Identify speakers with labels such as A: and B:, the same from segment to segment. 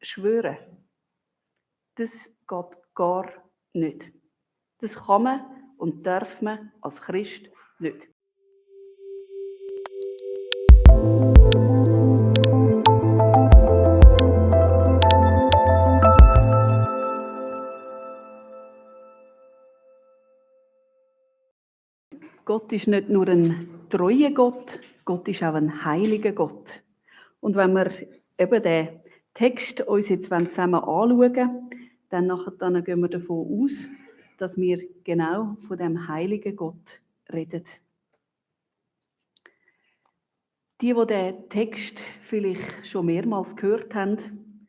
A: schwören. Das geht gar nicht. Das kann man und darf man als Christ nicht. Gott ist nicht nur ein treuer Gott, Gott ist auch ein heiliger Gott. Und wenn wir eben den Text uns jetzt zusammen anschauen, dann gehen wir davon aus, dass wir genau von dem heiligen Gott reden. Die den Text vielleicht schon mehrmals gehört haben,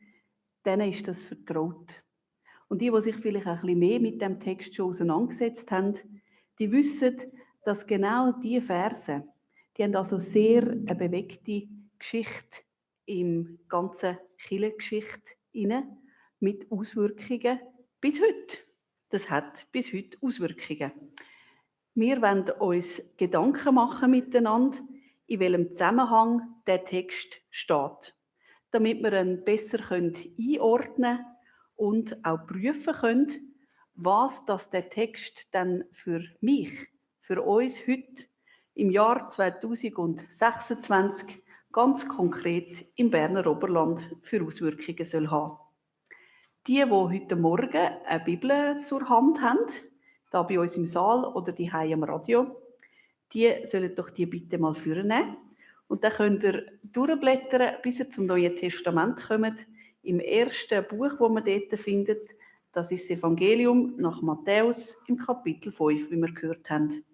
A: denen ist das vertraut. Und die sich vielleicht auch ein bisschen mehr mit dem Text schon auseinandergesetzt haben, die wissen, dass genau diese Verse, die haben also sehr eine bewegte Geschichte im ganzen Kirchengeschichte inne, mit Auswirkungen bis heute. Das hat bis heute Auswirkungen. Wir wollen uns Gedanken machen miteinander, in welchem Zusammenhang der Text steht, damit wir ihn besser einordnen können und auch prüfen können, was das der Text dann für mich, für uns heute im Jahr 2026 ganz konkret im Berner Oberland für Auswirkungen soll haben. Die heute Morgen eine Bibel zur Hand haben, da bei uns im Saal oder die am Radio, die sollen doch die bitte mal vornehmen. Und dann könnt ihr durchblättern, bis ihr zum Neuen Testament kommt. Im ersten Buch, das man dort findet, das ist das Evangelium nach Matthäus im Kapitel 5, wie wir gehört haben.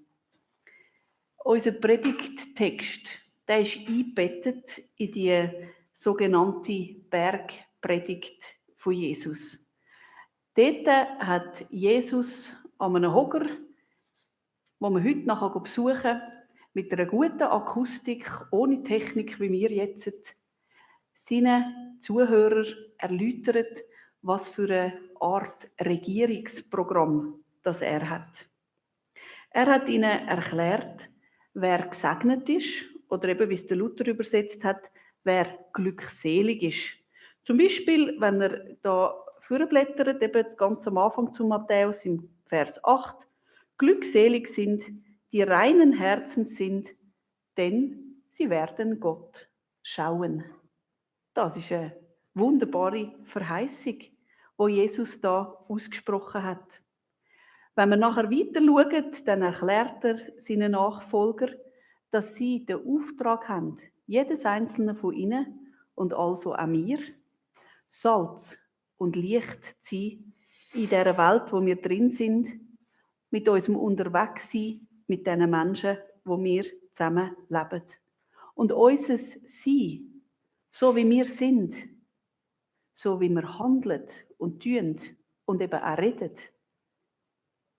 A: Unser Predigttext, der ist eingebettet in die sogenannte Bergpredigt von Jesus. Dort hat Jesus an einem Hocker, wo man heute nachher besuchen kann, mit einer guten Akustik, ohne Technik wie wir jetzt, seinen Zuhörern erläutert, was für eine Art Regierungsprogramm das er hat. Er hat ihnen erklärt, wer gesegnet ist, oder eben, wie es der Luther übersetzt hat, wer glückselig ist. Zum Beispiel, wenn er da vorblättert, eben ganz am Anfang zu Matthäus im Vers 8, glückselig sind, die reinen Herzens sind, denn sie werden Gott schauen. Das ist eine wunderbare Verheißung, die Jesus da ausgesprochen hat. Wenn wir nachher weiter schauen, dann erklärt er seinen Nachfolger, dass sie den Auftrag haben, jedes einzelne von ihnen und also auch mir, Salz und Licht zu sein in dieser Welt, wo wir drin sind, mit unserem Unterwegssein, mit den Menschen, wo wir zusammen leben. Und unser Sein, so wie wir sind, so wie wir handeln und tun und eben auch reden,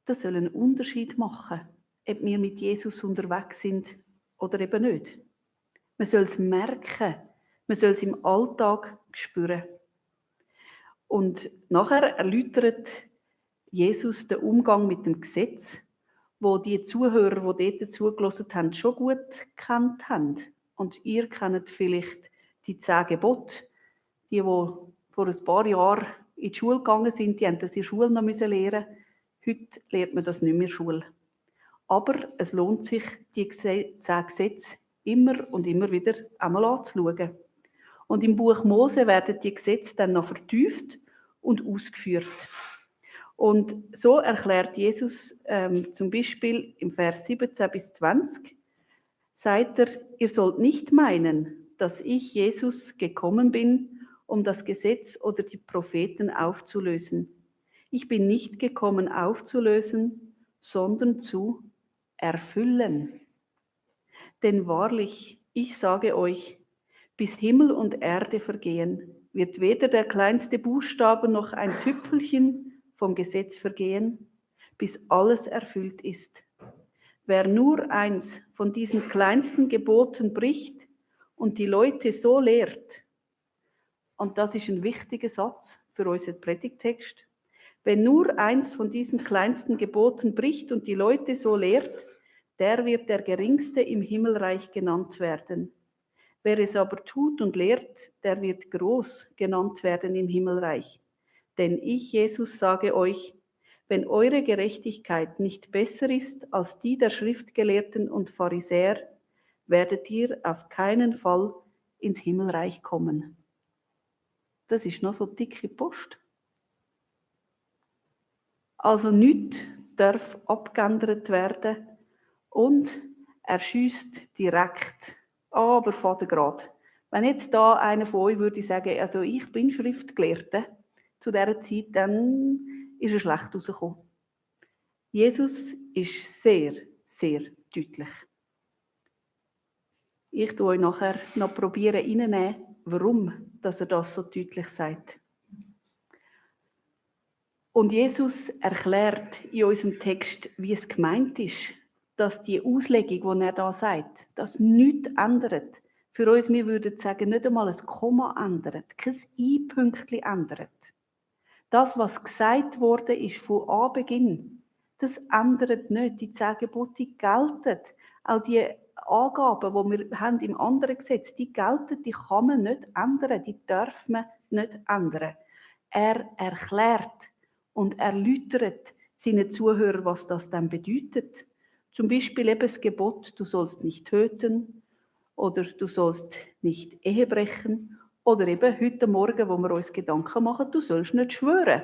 A: das soll einen Unterschied machen, ob wir mit Jesus unterwegs sind oder eben nicht. Man soll es merken, man soll es im Alltag spüren. Und nachher erläutert Jesus den Umgang mit dem Gesetz, wo die Zuhörer, die dort zugelassen haben, schon gut gekannt haben. Und ihr kennt vielleicht die 10 Gebote, die vor ein paar Jahren in die Schule gegangen sind, die haben das in der Schule noch lernen. Heute lernt man das nicht mehr in der Schule. Aber es lohnt sich, die 10 Gesetze immer und immer wieder einmal anzuschauen. Und im Buch Mose werden die Gesetze dann noch vertieft und ausgeführt. Und so erklärt Jesus zum Beispiel im Vers 17 bis 20, sagt er, ihr sollt nicht meinen, dass ich, Jesus, gekommen bin, um das Gesetz oder die Propheten aufzulösen. Ich bin nicht gekommen aufzulösen, sondern zu erfüllen. Denn wahrlich, ich sage euch, bis Himmel und Erde vergehen, wird weder der kleinste Buchstabe noch ein Tüpfelchen vom Gesetz vergehen, bis alles erfüllt ist. Wer nur eins von diesen kleinsten Geboten bricht und die Leute so lehrt, und das ist ein wichtiger Satz für unseren Predigtext, wenn nur eins von diesen kleinsten Geboten bricht und die Leute so lehrt, der wird der Geringste im Himmelreich genannt werden. Wer es aber tut und lehrt, der wird groß genannt werden im Himmelreich. Denn ich, Jesus, sage euch, wenn eure Gerechtigkeit nicht besser ist als die der Schriftgelehrten und Pharisäer, werdet ihr auf keinen Fall ins Himmelreich kommen. Das ist noch so dicke Post. Also nichts darf abgeändert werden und er schiesst direkt. Aber Vater Grad, wenn jetzt da einer von euch würde sagen, also ich bin Schriftgelehrte zu dieser Zeit, dann ist er schlecht rausgekommen. Jesus ist sehr, sehr deutlich. Ich tue euch nachher noch probieren reinzunehmen, warum dass er das so deutlich sagt. Und Jesus erklärt in unserem Text, wie es gemeint ist, dass die Auslegung, die er da sagt, das nichts ändert. Für uns, wir würden sagen, nicht einmal ein Komma ändert, kein I-Pünktchen ändert. Das, was gesagt wurde, ist von Anbeginn. Das ändert nicht. Die 10 Gebote gelten. Auch die Angaben, die wir haben im anderen Gesetz, die gelten, die kann man nicht ändern, die darf man nicht ändern. Er erklärt und erläutert seinen Zuhörern, was das dann bedeutet. Zum Beispiel eben das Gebot, du sollst nicht töten oder du sollst nicht Ehe brechen oder eben heute Morgen, wo wir uns Gedanken machen, du sollst nicht schwören.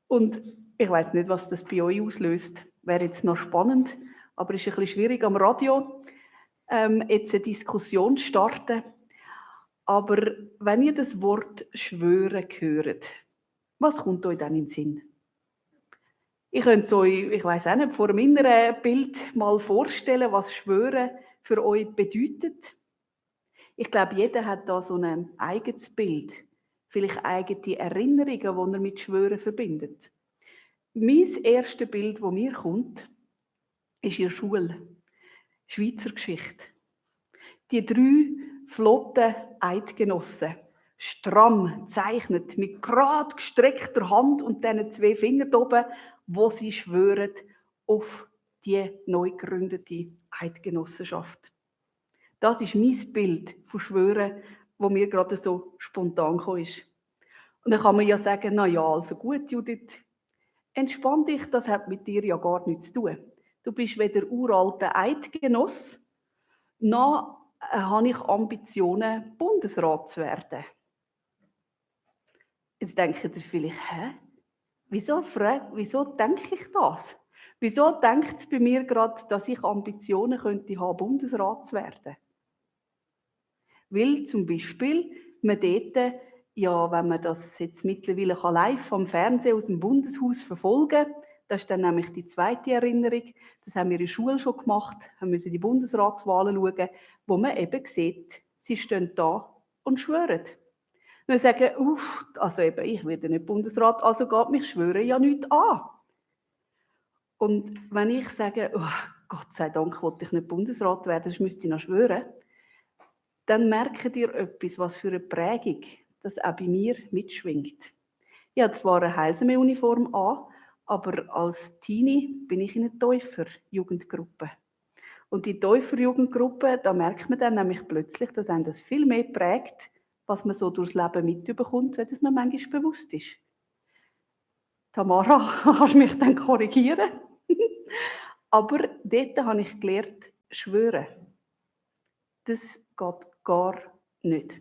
A: Und ich weiß nicht, was das bei euch auslöst. Wäre jetzt noch spannend, aber es ist ein bisschen schwierig am Radio, jetzt eine Diskussion zu starten. Aber wenn ihr das Wort schwören hört, was kommt euch dann in den Sinn? Ich könnte es euch, ich weiss auch nicht, vor einem inneren Bild mal vorstellen, was Schwören für euch bedeutet. Ich glaube, jeder hat da so ein eigenes Bild, vielleicht eigene Erinnerungen, die er mit Schwören verbindet. Mein erstes Bild, das mir kommt, ist in der Schule. Schweizer Geschichte. Die 3 flotten Eidgenossen, stramm gezeichnet, mit gerade gestreckter Hand und diesen 2 Fingern oben, wo sie schwören auf die neu gegründete Eidgenossenschaft. Das ist mein Bild von Schwören, wo mir gerade so spontan gekommen ist. Und dann kann man ja sagen, na ja, also gut, Judith, entspann dich, das hat mit dir ja gar nichts zu tun. Du bist weder uralter Eidgenoss, noch habe ich Ambitionen, Bundesrat zu werden. Jetzt denkt ihr vielleicht, wieso denke ich das? Wieso denkt es bei mir gerade, dass ich Ambitionen könnte haben, Bundesrat zu werden? Weil zum Beispiel man dort, ja, wenn man das jetzt mittlerweile live am Fernsehen aus dem Bundeshaus verfolgen kann, das ist dann nämlich die zweite Erinnerung, das haben wir in der Schule schon gemacht, wir müssen die Bundesratswahlen schauen, wo man eben sieht, sie stehen da und schwören. Wir sagen, also eben, ich werde nicht Bundesrat, also geht mich Schwören ja nichts an. Und wenn ich sage, Gott sei Dank wollte ich nicht Bundesrat werden, sonst müsste ich noch schwören, dann merkt ihr etwas, was für eine Prägung das auch bei mir mitschwingt. Ich habe zwar eine Heilsarmee-Uniform an, aber als Teenie bin ich in einer Täuferjugendgruppe. Und die Täuferjugendgruppe, da merkt man dann nämlich plötzlich, dass einem das viel mehr prägt, was man so durchs Leben mitbekommt, wenn das man manchmal bewusst ist. Tamara, kannst du mich dann korrigieren? Aber dort habe ich gelernt, schwören. Das geht gar nicht.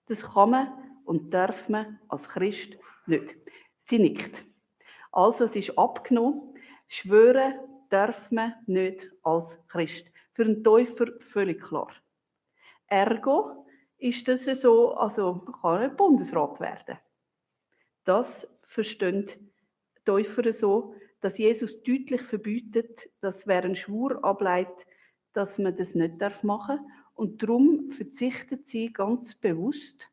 A: Das kann man und darf man als Christ nicht. Sie nickt. Also, es ist abgenommen. Schwören darf man nicht als Christ. Für einen Täufer völlig klar. Ergo ist das so, also man kann nicht Bundesrat werden. Das verstehen Täufer so, dass Jesus deutlich verbietet, dass wer einen Schwur ableitet, dass man das nicht machen darf. Und darum verzichtet sie ganz bewusst,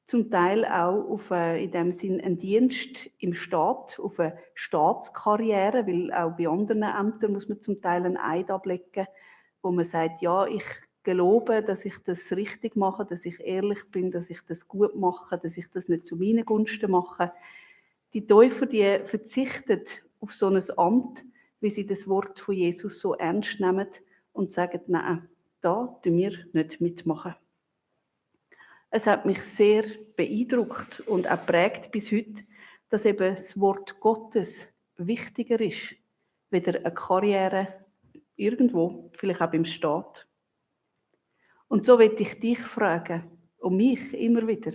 A: zum Teil auch auf in dem Sinn einen Dienst im Staat, auf eine Staatskarriere, weil auch bei anderen Ämtern muss man zum Teil einen Eid ablegen, wo man sagt, ja, ich gelobe, dass ich das richtig mache, dass ich ehrlich bin, dass ich das gut mache, dass ich das nicht zu meinen Gunsten mache. Die Täufer, die verzichten auf so ein Amt, wie sie das Wort von Jesus so ernst nehmen und sagen, nein, da tun wir nicht mitmachen. Es hat mich sehr beeindruckt und auch prägt bis heute, dass eben das Wort Gottes wichtiger ist, weder eine Karriere irgendwo, vielleicht auch beim Staat. Und so will ich dich fragen, und mich immer wieder,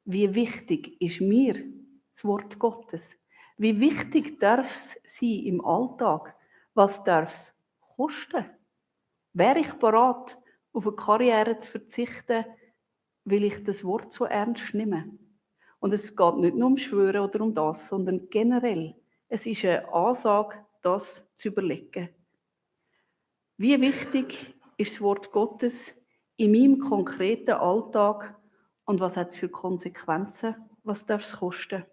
A: wie wichtig ist mir das Wort Gottes? Wie wichtig darf es sein im Alltag? Was darf es kosten? Wäre ich bereit, auf eine Karriere zu verzichten, weil ich das Wort so ernst nehme? Und es geht nicht nur um Schwören oder um das, sondern generell. Es ist eine Ansage, das zu überlegen. Wie wichtig ist das Wort Gottes in meinem konkreten Alltag und was hat es für Konsequenzen? Was darf es kosten?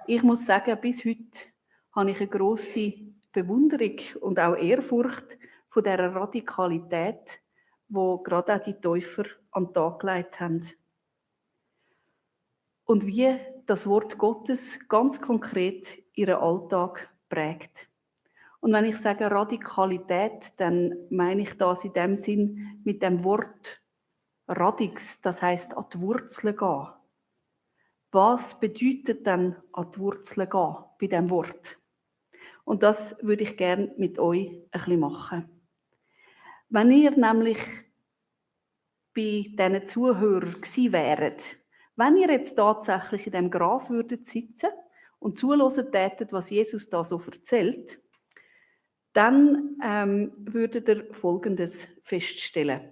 A: Ich muss sagen, bis heute habe ich eine grosse Bewunderung und auch Ehrfurcht von dieser Radikalität, wo gerade auch die Täufer an den Tag gelegt haben. Und wie das Wort Gottes ganz konkret ihren Alltag prägt. Und wenn ich sage Radikalität, dann meine ich das in dem Sinn mit dem Wort Radix, das heißt an die Wurzeln gehen. Was bedeutet denn an die Wurzeln gehen bei diesem Wort? Und das würde ich gerne mit euch ein bisschen machen. Wenn ihr nämlich bei diesen Zuhörern gewesen wäret, wenn ihr jetzt tatsächlich in dem Gras würdet sitzen und zuhören tätet, was Jesus da so erzählt, dann würdet ihr Folgendes feststellen.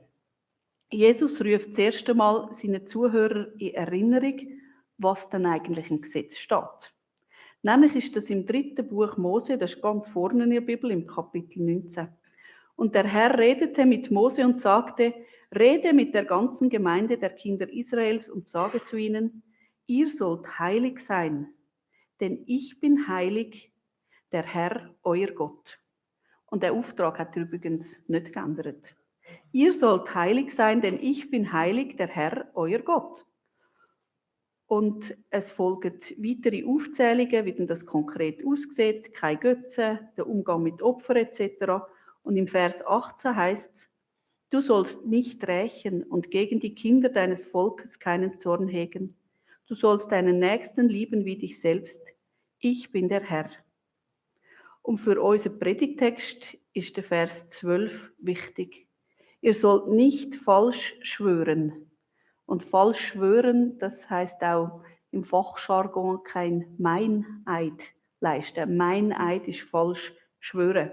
A: Jesus ruft das erste Mal seine Zuhörer in Erinnerung, was denn eigentlich im Gesetz steht. Nämlich ist das im 3. Buch Mose, das ist ganz vorne in der Bibel, im Kapitel 19. Und der Herr redete mit Mose und sagte, rede mit der ganzen Gemeinde der Kinder Israels und sage zu ihnen, ihr sollt heilig sein, denn ich bin heilig, der Herr, euer Gott. Und der Auftrag hat er übrigens nicht geändert. Ihr sollt heilig sein, denn ich bin heilig, der Herr, euer Gott. Und es folgen weitere Aufzählungen, wie denn das konkret aussieht, kein Götzen, der Umgang mit Opfern etc. Und im Vers 18 heißt es, du sollst nicht rächen und gegen die Kinder deines Volkes keinen Zorn hegen. Du sollst deinen Nächsten lieben wie dich selbst. Ich bin der Herr. Und für unseren Predigtext ist der Vers 12 wichtig. Ihr sollt nicht falsch schwören. Und falsch schwören, das heißt auch im Fachjargon kein Meineid leisten. Meineid ist falsch schwören.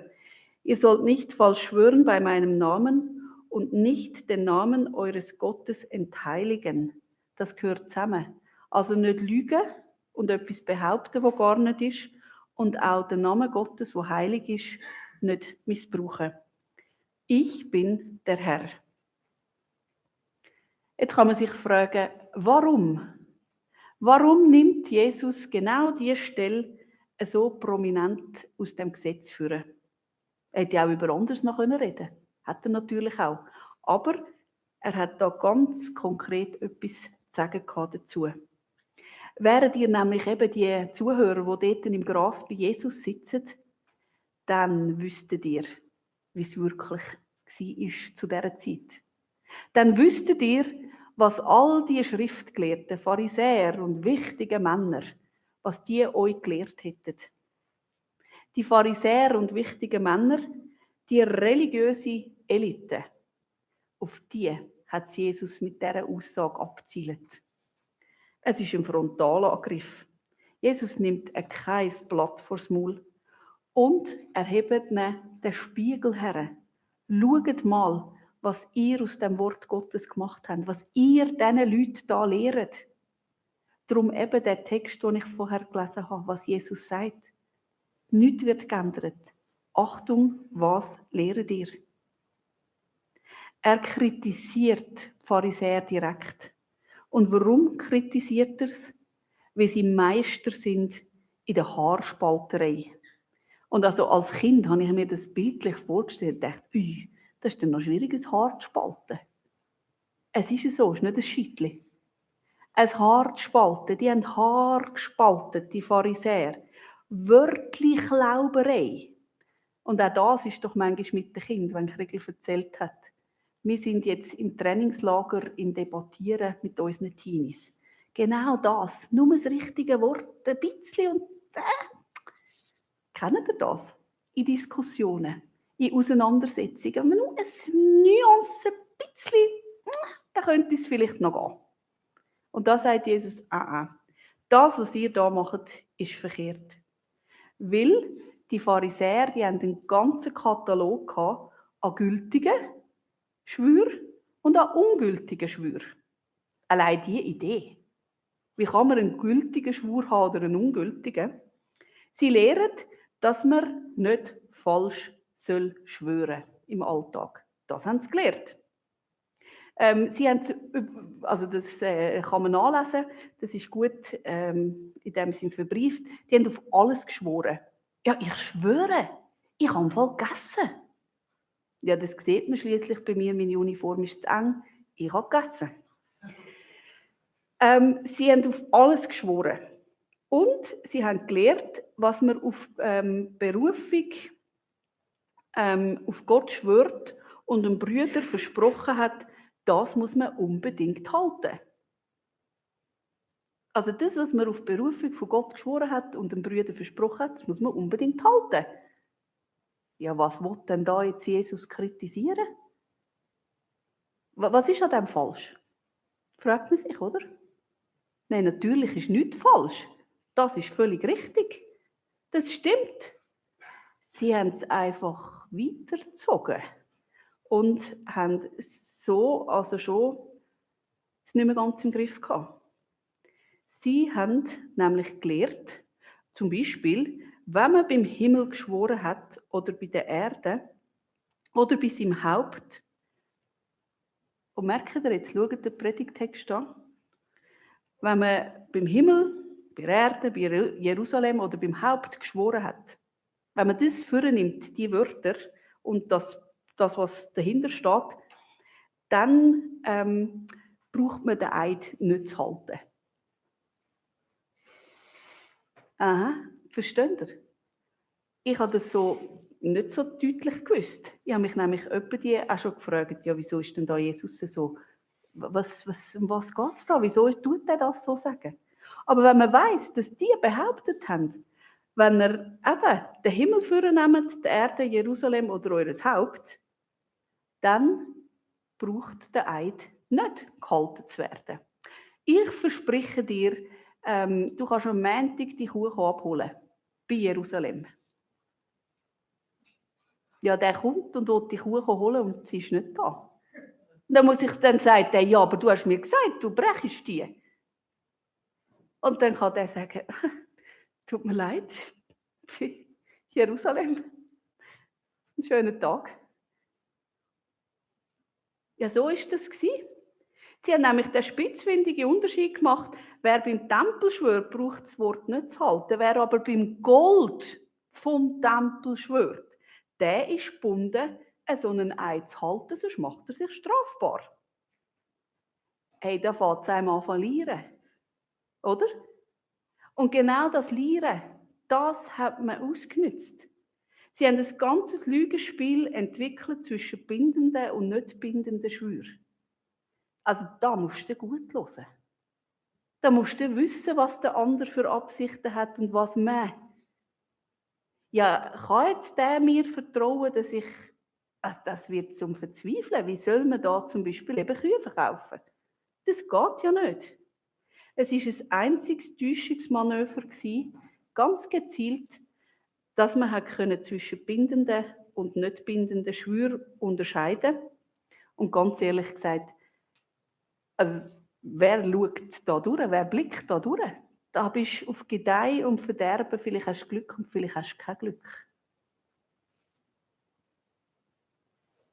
A: Ihr sollt nicht falsch schwören bei meinem Namen und nicht den Namen eures Gottes entheiligen. Das gehört zusammen. Also nicht lügen und etwas behaupten, was gar nicht ist, und auch den Namen Gottes, der heilig ist, nicht missbrauchen. Ich bin der Herr. Jetzt kann man sich fragen, warum? Warum nimmt Jesus genau diese Stelle so prominent aus dem Gesetz führen? Er hätte ja auch über anderes noch reden können. Hat er natürlich auch. Aber er hat da ganz konkret etwas zu sagen dazu. Wären ihr nämlich eben die Zuhörer, die dort im Gras bei Jesus sitzen, dann wüsstet ihr, wie es wirklich war zu dieser Zeit. Dann wüsstet ihr, was all die Schriftgelehrten, Pharisäer und wichtigen Männer, was die euch gelehrt hätten. Die Pharisäer und wichtigen Männer, die religiöse Elite, auf die hat Jesus mit dieser Aussage abgezielt. Es ist ein frontaler Angriff. Jesus nimmt kein Blatt vors Maul und er hebt den Spiegel her. Schaut mal, was ihr aus dem Wort Gottes gemacht habt, was ihr diesen Leuten da lehrt. Darum eben der Text, den ich vorher gelesen habe, was Jesus sagt. Nichts wird geändert. Achtung, was lehrt ihr? Er kritisiert die Pharisäer direkt. Und warum kritisiert er es? Weil sie Meister sind in der Haarspalterei. Und also als Kind habe ich mir das bildlich vorgestellt und dachte, das ist dann noch schwierig, ein Haar zu spalten. Es ist so, es ist nicht ein Scheitchen. Ein Haar zu spalten, die haben Haar gespalten, die Pharisäer. Wörtlich Glauberei. Und auch das ist doch manchmal mit den Kindern, wenn Kriegel erzählt hat. Wir sind jetzt im Trainingslager im Debattieren mit unseren Teenies. Genau das, nur das richtige Wort, ein bisschen und kennt ihr das? In Diskussionen, in Auseinandersetzungen, wenn man nur ein Nuance, ein bisschen, dann könnte es vielleicht noch gehen. Und da sagt Jesus, das, was ihr da macht, ist verkehrt. Weil die Pharisäer, die haben einen ganzen Katalog gehabt an gültigen Schwüren und an ungültigen Schwüren. Allein diese Idee. Wie kann man einen gültigen Schwur haben oder einen ungültigen? Sie lehren, dass man nicht falsch schwören soll im Alltag. Das haben sie gelernt. Sie haben, also das kann man nachlesen, das ist gut in dem Sinne verbrieft. Die haben auf alles geschworen. Ja, ich schwöre, ich habe im Fall gegessen. Ja, das sieht man schließlich bei mir, meine Uniform ist zu eng. Ich habe gegessen. Sie haben auf alles geschworen. Und sie haben gelernt, was man auf Berufung auf Gott schwört und dem Brüder versprochen hat, das muss man unbedingt halten. Also das, was man auf Berufung von Gott geschworen hat und dem Brüder versprochen hat, das muss man unbedingt halten. Ja, was will denn da jetzt Jesus kritisieren? Was ist an dem falsch? Fragt man sich, oder? Nein, natürlich ist nichts falsch. Das ist völlig richtig. Das stimmt. Sie haben es einfach weitergezogen und haben so, also schon es nicht mehr ganz im Griff gehabt. Sie haben nämlich gelernt, zum Beispiel, wenn man beim Himmel geschworen hat oder bei der Erde oder bei seinem Haupt, und merkt ihr jetzt, schaut den Predigtext an, wenn man beim Himmel, bei der Erde, bei Jerusalem oder beim Haupt geschworen hat, wenn man das vornimmt, die Wörter und das, was dahinter steht, dann braucht man den Eid nicht zu halten. Aha, versteht ihr? Ich habe das so nicht so deutlich gewusst. Ich habe mich nämlich die auch schon gefragt, ja, wieso ist denn da Jesus so? Um was geht es da? Wieso tut er das so sagen? Aber wenn man weiss, dass die behauptet haben, wenn ihr eben den Himmel vornehmt, die Erde, Jerusalem oder eures Haupt, dann braucht der Eid nicht gehalten zu werden. Ich verspreche dir, du kannst am Montag die Kuh abholen, bei Jerusalem. Ja, der kommt und will die Kuh holen und sie ist nicht da. Dann muss ich dann sagen, ja, aber du hast mir gesagt, du brechst die. Und dann kann der sagen, tut mir leid, Jerusalem, einen schönen Tag. Ja, so war das. Sie haben nämlich den spitzfindigen Unterschied gemacht, wer beim Tempel schwört, braucht das Wort nicht zu halten. Wer aber beim Gold vom Tempel schwört, der ist gebunden, so einen Eid zu halten, sonst macht er sich strafbar. Hey, da fängt es einem an zu lieren. Oder? Und genau das Lieren, das hat man ausgenutzt. Sie haben ein ganzes Lügenspiel entwickelt zwischen bindenden und nicht bindenden Schwüren. Also da musst du gut hören. Da musst du wissen, was der andere für Absichten hat und was man. Ja, kann jetzt der mir vertrauen, dass ich... Also das wird zum Verzweifeln. Wie soll man da zum Beispiel eben Kühe verkaufen? Das geht ja nicht. Es war ein einziges Täuschungsmanöver, ganz gezielt, dass man zwischen bindenden und nicht bindenden Schwüren unterscheiden konnte. Und ganz ehrlich gesagt, also wer schaut da durch, wer blickt da durch? Da bist du auf Gedeih und Verderben, vielleicht hast du Glück und vielleicht hast du kein Glück.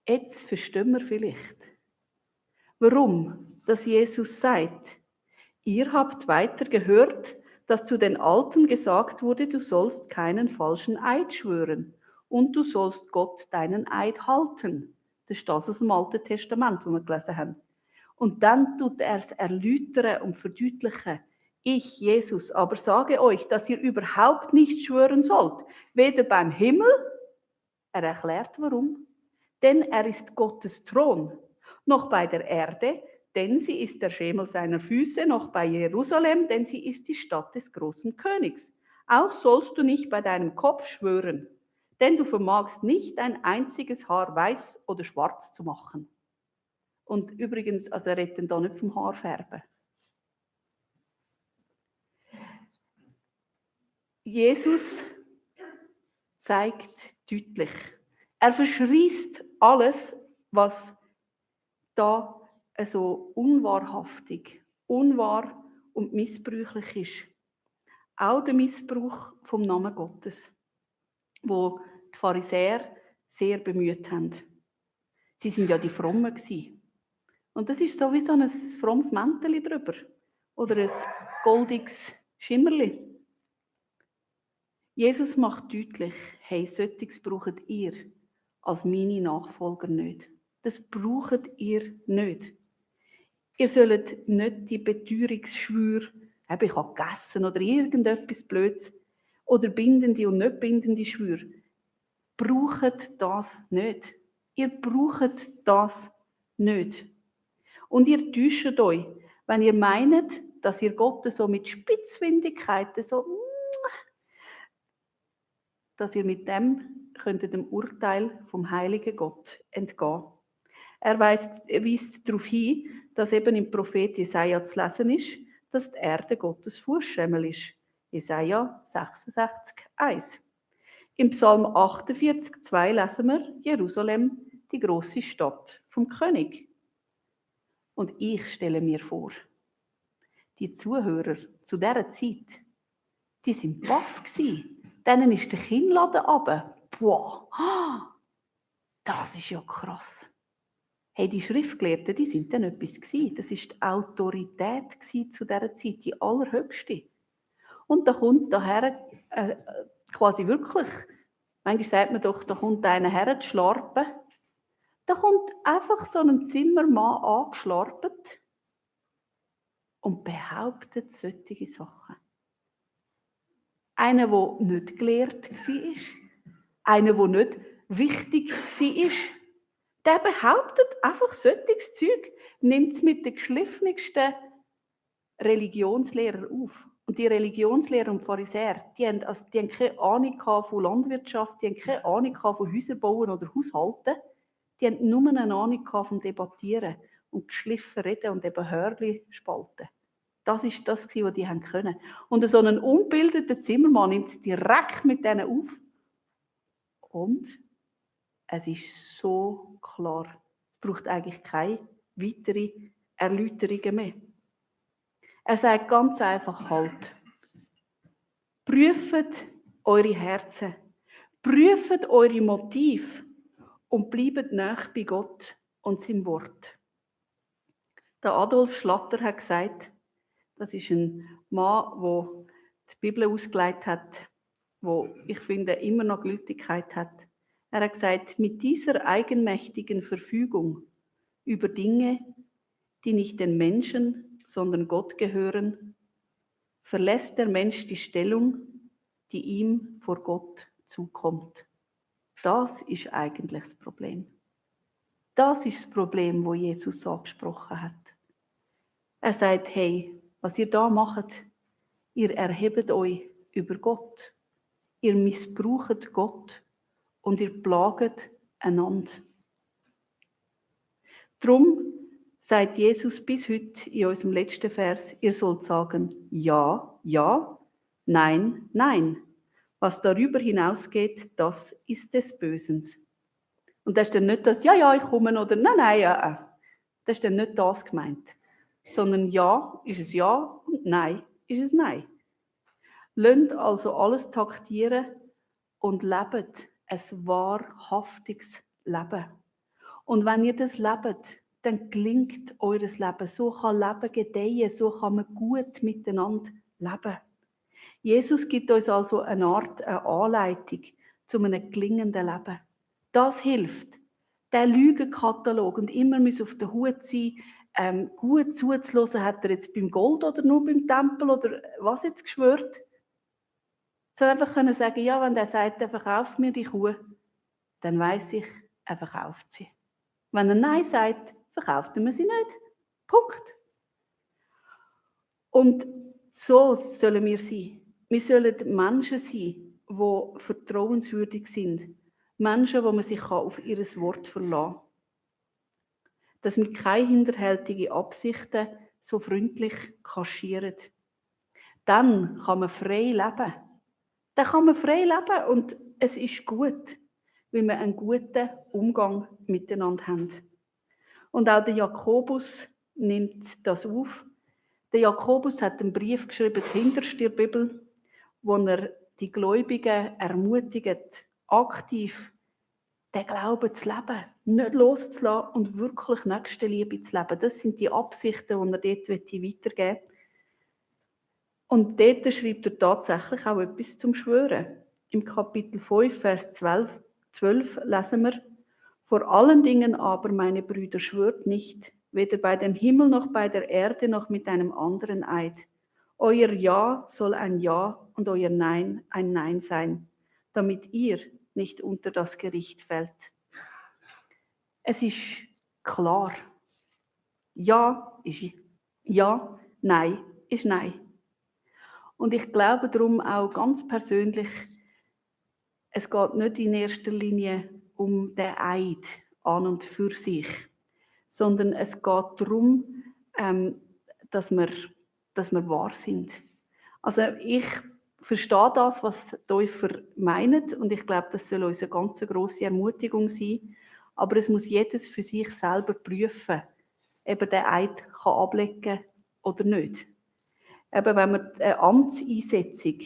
A: Jetzt verstehen wir vielleicht, warum dass Jesus sagt, ihr habt weiter gehört, dass zu den Alten gesagt wurde, du sollst keinen falschen Eid schwören und du sollst Gott deinen Eid halten. Das ist das aus dem Alten Testament, das wir gelesen haben. Und dann tut er es erläutern und verdeutlichen. Ich, Jesus, aber sage euch, dass ihr überhaupt nicht schwören sollt, weder beim Himmel, er erklärt warum, denn er ist Gottes Thron, noch bei der Erde, denn sie ist der Schemel seiner Füße, noch bei Jerusalem, denn sie ist die Stadt des großen Königs. Auch sollst du nicht bei deinem Kopf schwören, denn du vermagst nicht ein einziges Haar weiß oder schwarz zu machen. Und übrigens, also er redet da nicht vom Haarfärben. Jesus zeigt deutlich, er verschrießt alles, was da so unwahrhaftig, unwahr und missbräuchlich ist. Auch der Missbrauch vom Namen Gottes, wo die Pharisäer sehr bemüht haben. Sie sind ja die Frommen gewesen. Und das ist so wie so ein frommes Mäntelchen drüber oder ein goldiges Schimmerli. Jesus macht deutlich, hey, solches braucht ihr als meine Nachfolger nicht. Das braucht ihr nicht. Ihr sollt nicht die Beteuerungsschwüre, ich habe gegessen oder irgendetwas Blödes, oder bindende und nicht bindende Schwüre. Braucht das nicht. Ihr braucht das nicht. Und ihr täuscht euch, wenn ihr meint, dass ihr Gott so mit Spitzfindigkeiten dass ihr mit dem könntet dem Urteil vom heiligen Gott entgehen. Er weist darauf hin, dass eben im Prophet Jesaja zu lesen ist, dass die Erde Gottes Fußschemel ist. Jesaja 66,1. Im Psalm 48,2 lesen wir Jerusalem, die grosse Stadt vom König. Und ich stelle mir vor, die Zuhörer zu dieser Zeit, die sind baff gsi. Denen ist der Kinnladen runter. Boah, das ist ja krass. Hey, die Schriftgelehrten, die sind dann etwas gsi. Das ist die Autorität gsi zu dieser Zeit, die allerhöchste. Und da kommt daher quasi wirklich, manchmal sagt man doch, da kommt einer her zu schlarpen. Da kommt einfach so ein Zimmermann angeschlarpet und behauptet solche Sachen. Einer, der nicht gelehrt war, einer, der nicht wichtig war, der behauptet einfach solches Zeug, nimmt es mit den geschliffensten Religionslehrern auf. Und die Religionslehrer und Pharisäer, die haben keine Ahnung von Landwirtschaft, die haben keine Ahnung von Häuserbauen oder Haushalten, die haben nur eine Ahnung vom Debattieren und geschliffen reden und eben Hörli spalten. Das war das, was die haben können. Und so einen ungebildeten Zimmermann nimmt es direkt mit denen auf. Und es ist so klar, es braucht eigentlich keine weitere Erläuterungen mehr. Er sagt ganz einfach halt, prüft eure Herzen, prüft eure Motive und bleibt nahe bei Gott und seinem Wort. Der Adolf Schlatter hat gesagt, das ist ein Mann, der die Bibel ausgelegt hat, wo ich finde immer noch Gültigkeit hat. Er hat gesagt, mit dieser eigenmächtigen Verfügung über Dinge, die nicht den Menschen, sondern Gott gehören, verlässt der Mensch die Stellung, die ihm vor Gott zukommt. Das ist eigentlich das Problem. Das ist das Problem, wo Jesus angesprochen hat. Er sagt, hey, was ihr da macht, ihr erhebt euch über Gott. Ihr missbraucht Gott und ihr plagt einander. Drum sagt Jesus bis heute in unserem letzten Vers, ihr sollt sagen, ja, ja, nein, nein. Was darüber hinausgeht, das ist des Bösen. Und das ist dann nicht das, ja, ja, ich komme, oder nein, nein, ja. Das ist dann nicht das gemeint. Sondern ja ist es ja und nein ist es nein. Lasst also alles taktieren und lebt ein wahrhaftiges Leben. Und wenn ihr das lebt, dann gelingt eures Leben. So kann Leben gedeihen, so kann man gut miteinander leben. Jesus gibt uns also eine Art eine Anleitung zu einem gelingenden Leben. Das hilft. Der Lügenkatalog und immer auf der Hut sein, gut zuzuhören, hat er jetzt beim Gold oder nur beim Tempel oder was jetzt geschwört? So einfach können sagen, ja, wenn der sagt, er verkauft mir die Kuh, dann weiss ich, er verkauft sie. Wenn er Nein sagt, verkauften wir sie nicht. Punkt. Und so sollen wir sein. Wir sollen Menschen sein, die vertrauenswürdig sind. Menschen, wo man sich auf ihr Wort verlassen kann. Dass wir keine hinterhältigen Absichten so freundlich kaschieren. Dann kann man frei leben. Dann kann man frei leben und es ist gut, weil wir einen guten Umgang miteinander haben. Und auch der Jakobus nimmt das auf. Der Jakobus hat einen Brief geschrieben, zuhinterst der Bibel, wo er die Gläubigen ermutigt, aktiv den Glauben zu leben, nicht loszulassen und wirklich Nächstenliebe zu leben. Das sind die Absichten, die er dort weitergeben will. Und dort schreibt er tatsächlich auch etwas zum Schwören. Im Kapitel 5, Vers 12 lesen wir: Vor allen Dingen aber, meine Brüder, schwört nicht, weder bei dem Himmel noch bei der Erde noch mit einem anderen Eid. Euer Ja soll ein Ja und euer Nein ein Nein sein, damit ihr nicht unter das Gericht fällt. Es ist klar. Ja ist Ja, Nein ist Nein. Und ich glaube darum auch ganz persönlich, es geht nicht in erster Linie um den Eid an und für sich, sondern es geht darum, dass wir wahr sind. Also ich verstehe das, was die Täufer meinen, und ich glaube, das soll uns eine ganz grosse Ermutigung sein. Aber es muss jedes für sich selber prüfen, ob er den Eid ablegen kann oder nicht. Eben, wenn man eine Amtseinsetzung,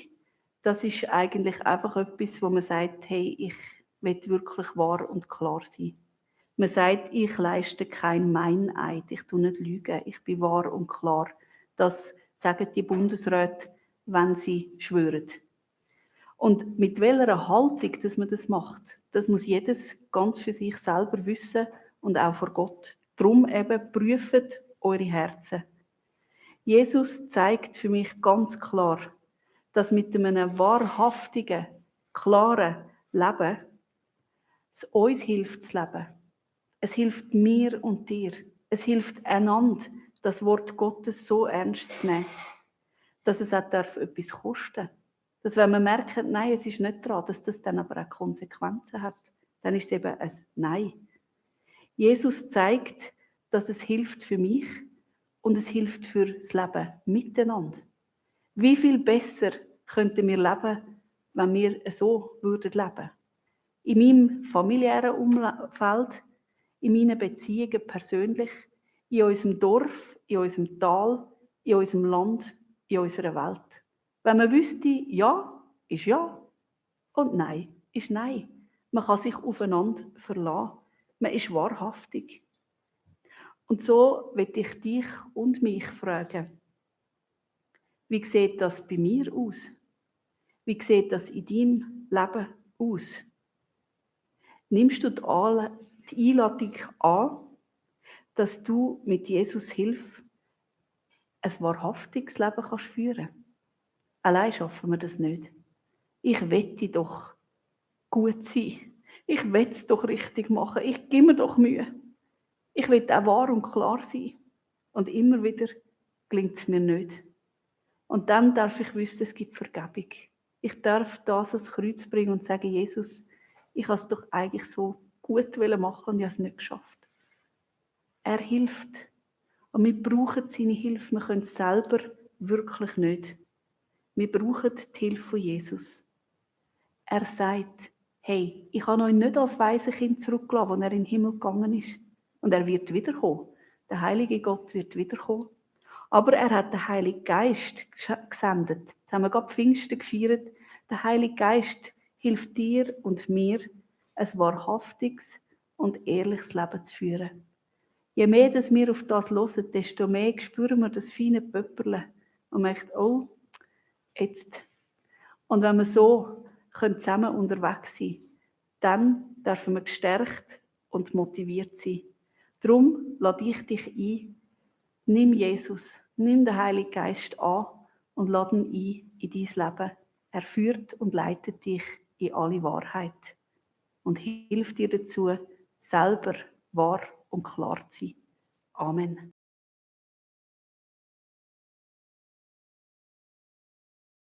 A: das ist eigentlich einfach etwas, wo man sagt, hey, ich will wirklich wahr und klar sein. Man sagt, ich leiste kein Meineid, ich tue nicht lügen, ich bin wahr und klar. Das sagen die Bundesräte, wenn sie schwören. Und mit welcher Haltung, dass man das macht, das muss jedes ganz für sich selber wissen und auch vor Gott. Darum eben prüft eure Herzen. Jesus zeigt für mich ganz klar, dass mit einem wahrhaftigen, klaren Leben es uns hilft zu leben. Es hilft mir und dir. Es hilft einander, das Wort Gottes so ernst zu nehmen, dass es auch etwas kosten darf. Dass wenn man merkt, nein, es ist nicht dran, dass das dann aber auch Konsequenzen hat, dann ist es eben ein Nein. Jesus zeigt, dass es hilft für mich und es hilft für das Leben miteinander. Wie viel besser könnten wir leben, wenn wir so würden leben? In meinem familiären Umfeld, in meinen Beziehungen persönlich, in unserem Dorf, in unserem Tal, in unserem Land, in unserer Welt. Wenn man wüsste, ja ist ja und nein ist nein. Man kann sich aufeinander verlassen. Man ist wahrhaftig. Und so will ich dich und mich fragen, wie sieht das bei mir aus? Wie sieht das in deinem Leben aus? Nimmst du die Einladung an, dass du mit Jesus Hilfe ein wahrhaftiges Leben führen kannst? Allein schaffen wir das nicht. Ich wette doch gut sein. Ich will es doch richtig machen. Ich gebe mir doch Mühe. Ich will auch wahr und klar sein. Und immer wieder gelingt es mir nicht. Und dann darf ich wissen, es gibt Vergebung. Ich darf das ans Kreuz bringen und sagen, Jesus, ich habe es doch eigentlich so gut machen und ich habe es nicht geschafft. Er hilft. Und wir brauchen seine Hilfe. Wir können es selber wirklich nicht. Wir brauchen die Hilfe von Jesus. Er sagt, hey, ich habe euch nicht als Waisenkind zurückgelassen, als er in den Himmel gegangen ist. Und er wird wiederkommen. Der heilige Gott wird wiederkommen. Aber er hat den Heiligen Geist gesendet. Jetzt haben wir gerade Pfingsten gefeiert. Der Heilige Geist hilft dir und mir, ein wahrhaftiges und ehrliches Leben zu führen. Je mehr dass wir auf das hören, desto mehr spüren wir das feine Pöpperle und merken, oh, jetzt. Und wenn wir so zusammen unterwegs sein können, dann dürfen wir gestärkt und motiviert sein. Darum lade ich dich ein, nimm Jesus, nimm den Heiligen Geist an und lade ihn ein in dein Leben. Er führt und leitet dich in alle Wahrheit und hilft dir dazu, selber wahr und klar zu sein. Amen.